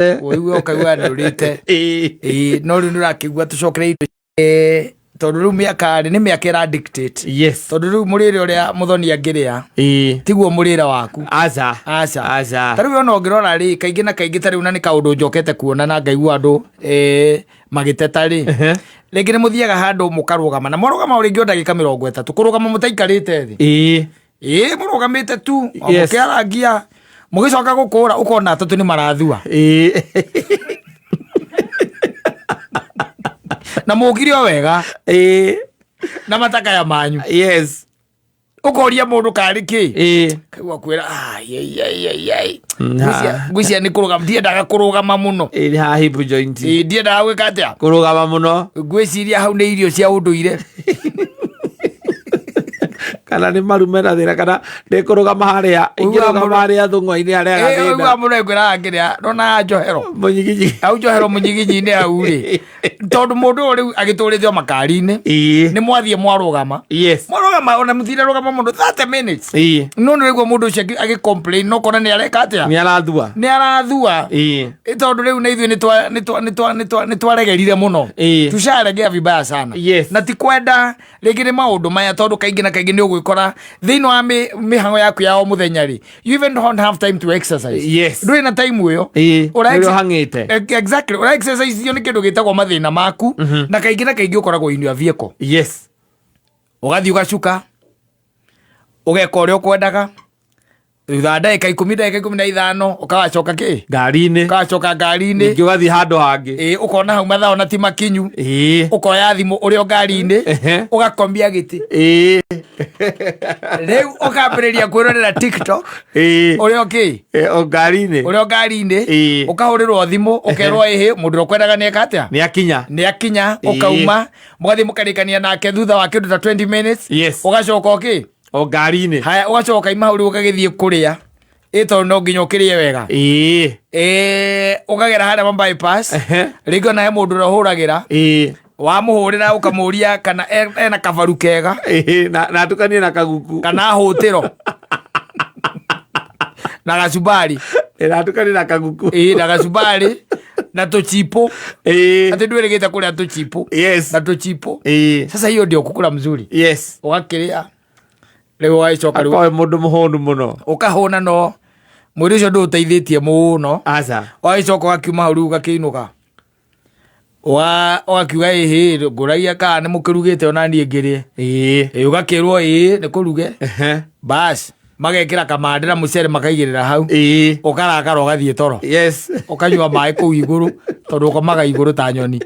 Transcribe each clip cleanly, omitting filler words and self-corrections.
Ũigue ũkaigua nĩ ũrĩte. Ĩĩ, no rĩu nĩ ũrakĩigua tũcokere indo tondũ rĩu mĩaka rĩ nĩ mĩaka ĩra dictate. Tondũ rĩu mũrĩre ũrĩa mũthoni angĩrĩa tiguo mũrĩre waku. Aca. Aca. Aca. Ta rĩu ona ũngĩrora rĩ, kaingĩ na kaingĩ, ta rĩu na nĩ kaũndũ njokete kuona na ngaigua andũ magĩteta rĩ, rĩngĩ nĩ mũthiaga handũ mũkarũgama, na mwarũgama o rĩngĩ o ndagĩka 30 kũrũgama mũtaikarĩte thĩ. Ĩĩ, mũrũgamĩte tu o mũkĩarangia, mũgĩcoka gũkũra ũkona atatũ nĩ marathua. Na mũkire o wega na matakaya manyu. Ũkoria mũndũ karĩ kĩ, kaigua kwĩra, "Ai, ai, ai, ai, ai." Ngwĩciria nĩ kũrũgama, ndiendaga kũrũgama mũno. Ĩĩ, nĩ haha hip joint. Ĩĩ, ndiendaga gwĩka atĩa? Kũrũgama mũno. Ngwĩciria hau nĩ irio cia ũndũire. Kana nĩ maru mena thĩna, kana nĩ kũrũgama harĩa ingĩrũgama harĩa thũng'wa-inĩ harĩa gathĩna. Ũiguaga mũndũ agĩkwĩra kĩrĩa ndona njohero. Mũnyiginyi. Hau njohero mũnyiginyi-inĩ hau rĩ, tondũ mũndũ ũyũ rĩu agĩtũrĩte o makari-inĩ, nĩ mwathiĩ mwarũgama. Mwarũgama, ona mũthire rũgama mũndũ 30 minutes. No nĩ ũraigua mũndũ ũcio agĩ complain, no kona nĩ areka atĩa? Nĩ arathua. Nĩ arathua. Tondũ rĩu na ithuĩ nĩ twaregerire mũno. Tusharegea vibaya sana. Na ti kwenda rĩngĩ nĩ maũndũ maya, tondũ kaingĩ na kaingĩ nĩ ũgwĩkora thĩinĩ wa mĩhang'o yaku ya o mũthenya rĩ, you even don't have time to exercise. Ndũrĩ na time ĩyo. Nĩ ũhang'ĩte. Exactly, ũra exercise io nĩ kĩndũ gĩtagwo mathĩna maku, na kaingĩ na kaingĩ ũkoragwo in your vehicle. Ũgathiĩ ũgacuka, ũgeka ũrĩa ũkwendaga, thutha wa ndagĩka 10, ndagĩka 15, ũkagacoka kĩ? Ngari-inĩ. Ũkagacoka ngari-inĩ. Ningĩ ũgathiĩ handũ hangĩ. Ĩĩ, ũkona hau mathaa ona ti makinyu. Ũkoya thimũ ũrĩ o ngari-inĩ, ũgakomia gĩtĩ. Rĩu ũkambĩrĩria kwĩrorera TikTok ũrĩ o kĩ? O ngari-inĩ. Ũrĩ o ngari-inĩ. Ũkahũrĩrwo thimũ, ũkerwo ĩhĩ, mũndũ ũrĩa ũkwendaga nĩ eka atĩa? Nĩ akinya. Nĩ akinya. Ũkauma, mũgathiĩ mũkarĩkania nake thutha wa kĩndũ ta 20 minutes. Ũgacoka ũkĩ? O ngari-inĩ. Haya, ũgacoka ũkaima hau, rĩu ũgagĩthiĩ kũrĩa, ĩ tondũ no nginya ũkĩrĩe wega. Ũkagera harĩa ma bypass. Rĩngĩ ona he mũndũ ũrĩa ũhũragĩra. Wamũhũrĩra ũkamũria kana ena kabaru kega. Na atukanie na kaguku. Kana hũtĩro na gacumbari. Na atukanie na kaguku. Ĩĩ, na gacumbari na tũchipo. Atĩ ndwĩrĩgĩte kũrĩa tũchipo. Na tũchipo. Sasa hiyo ndio kukula mzuri. Ũgakĩrĩa rĩu, ũgagĩcoka rĩu. Akoe mũndũ mũhũnu mũno. Ũkahũna, no mwĩrĩ ũcio ndũũteithĩtie mũno. Aca. Ũgagĩcoka ũgakiuma hau, rĩu ũgakĩinũka, ũgakiuga, ĩhĩ, ngũragia kana nĩ mũkĩrugĩte ona niĩ ngĩrĩe. Ĩ, ũgakĩrwo ĩĩ nĩ kũruge. Bas, magekĩra kamande na mũcere makaigĩrĩra hau. Ũkarakara, ũgathiĩ toro. Ũkanyua maĩ kũu igũrũ, tondũ ũkomaga igũrũ ta nyoni.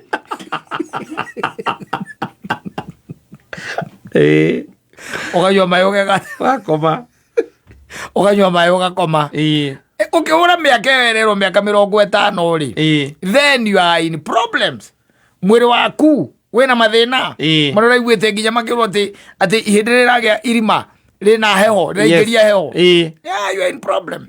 Ũkanyua maĩ ũgeka Ũgakoma. Ũkanyua maĩ ũgakoma. Ũkĩhũra mĩaka ĩyo ĩrerwo mĩaka 50 rĩ, then you are in problems. Mwĩrĩ waku wĩna mathĩna marĩa ũraiguĩte nginya makĩrwo atĩ ihĩndĩ rĩragĩa irima rĩna heho, rĩraingĩria heho. Yeah, you are in problem.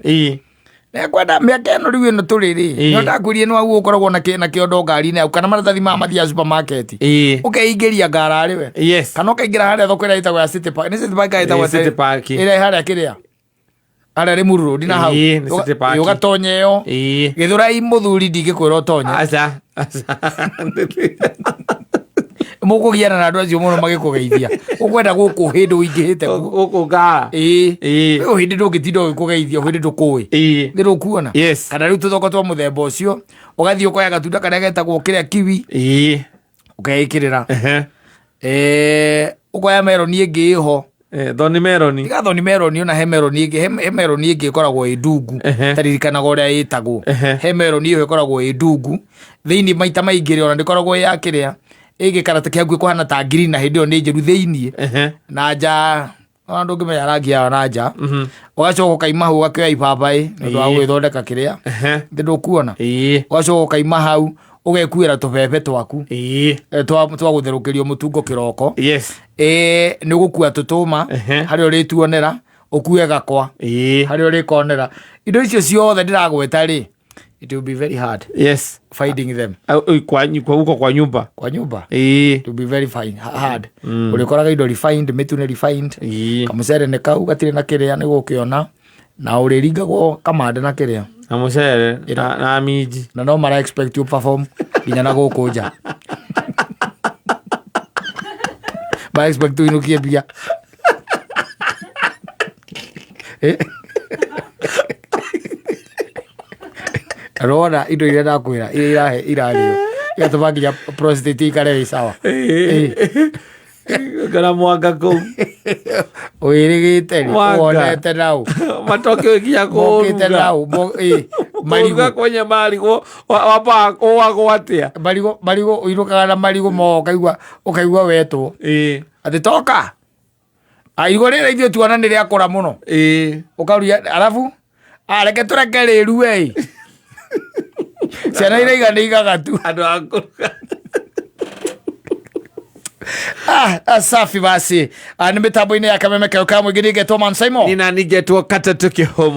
Nekwenda mĩaka ĩno rĩu ĩno tũrĩ rĩ, nĩ ndakwĩrie nĩ wau ũkoragwo na kĩondo ngari-inĩ yaku kana maratathi maya mathiaga supermarket. Ũkeingĩria ngara rĩ we. Kana ũkaingĩra harĩa thoko ĩrĩa ĩtagwo ya City Park, nĩ City Park ĩtagwo? Ĩĩ, City Park. Ĩrĩa harĩa kĩrĩa harĩa Limuru Road na hau. Ĩĩ, nĩ City Park. Ĩĩ, ũgatonya ĩyo. Gĩthũrai mũthuri, ndingĩkwĩra ũtonye. Aca, aca. Mũkũgiana na andũ acio mũno magĩkũgeithia, ũkwenda gũkũ hĩndĩ ũingĩhĩte kuo. Gũkũ ngara. Rĩu hĩndĩ ndũngĩtinda ũgĩkũgeithia hĩndĩ ndũkũĩ. Nĩ rũkuona. Kana rĩu tũthoko twa mũthemba ũcio, ũgathiĩ ũkoya gatunda karĩa getagwo kĩrĩa kiwi, ũkeĩkĩrĩra. Ũkoya meroni ĩngĩ ĩho. Thoni meroni. Tiga thoni meroni, ona he meroni ĩngĩ, he meroni ĩngĩ ĩkoragwo ĩ ndungu. Taririkanaga ũrĩa ĩtagwo. He meroni ĩyo ĩkoragwo ĩ ndungu thĩinĩ, maita maingĩ rĩ, ona ndĩkoragwo ĩ ya kĩrĩa ĩngĩ karata kĩhakuhĩ kũhana ta green, na hĩndĩ ĩyo nĩ njĩru thĩinĩ. Na nja ona ndũngĩmenya rangi yayo na nja. Ũgacoka ũkaima hau, ũgakĩoya ibabaĩ nĩ ũndũ wa gũgĩthondeka kĩrĩa thĩ ndũkuona. Ũgacoka ũkaima hau, ũgekuĩra tũbebe twaku twa gũtherũkĩrio mũtungo kĩroko. Nĩ ũgũkua tũtũma harĩa ũrĩtuonera, ũkue gakwa harĩa ũrĩkonera. Indo icio ciothe ndĩragweta rĩ, it will be very hard finding them. Kwa huko kwa nyumba. Kwa nyumba. It will be very fine, hard. Ũrĩkoraga indo refined, mĩtu nĩ refined, kamũcere nĩ kau gatirĩ na kĩrĩa nĩ gũkĩona. Na ũrĩringagwo kamande na kĩrĩa. Na mucere na minji. Na no mara expect you perform nginya na gũkũ nja. Mara expect ũinũkie mbia. Eh. Rona indo iria ndakwĩra iria irahe irarĩo igatũma nginya prostate ikare ĩ sawa. Eh. Kana mwanga kũu. Wĩrĩgĩte rĩ. Mwanga. Wonete nau. Matoke nginya Mokĩte kũruga. nau ĩ, Kũruga marigũ. kwenye marigũ wambaga kũwagwo atĩa? Marigũ marigũ ũinũkaga na marigũ mo ũkaigua ũkaigua wetwo. Ĩĩ. Atĩ toka. Ah, irigũ rĩrĩ ithuĩ tuona nĩ rĩakũra mũno. Ĩĩ. Ũkaruria arabu ah, reke tũreke rĩrue ĩ. Ciana iraiga nĩ igaga tu. Andũ a kũruga. Ah, ah, safi basi. Ah, nĩ mĩtambo-inĩ ya kameme kayũ ka mũingĩ nĩngetwo Man Simon. Nina ningetwo Katatũ Kĩhũmũ.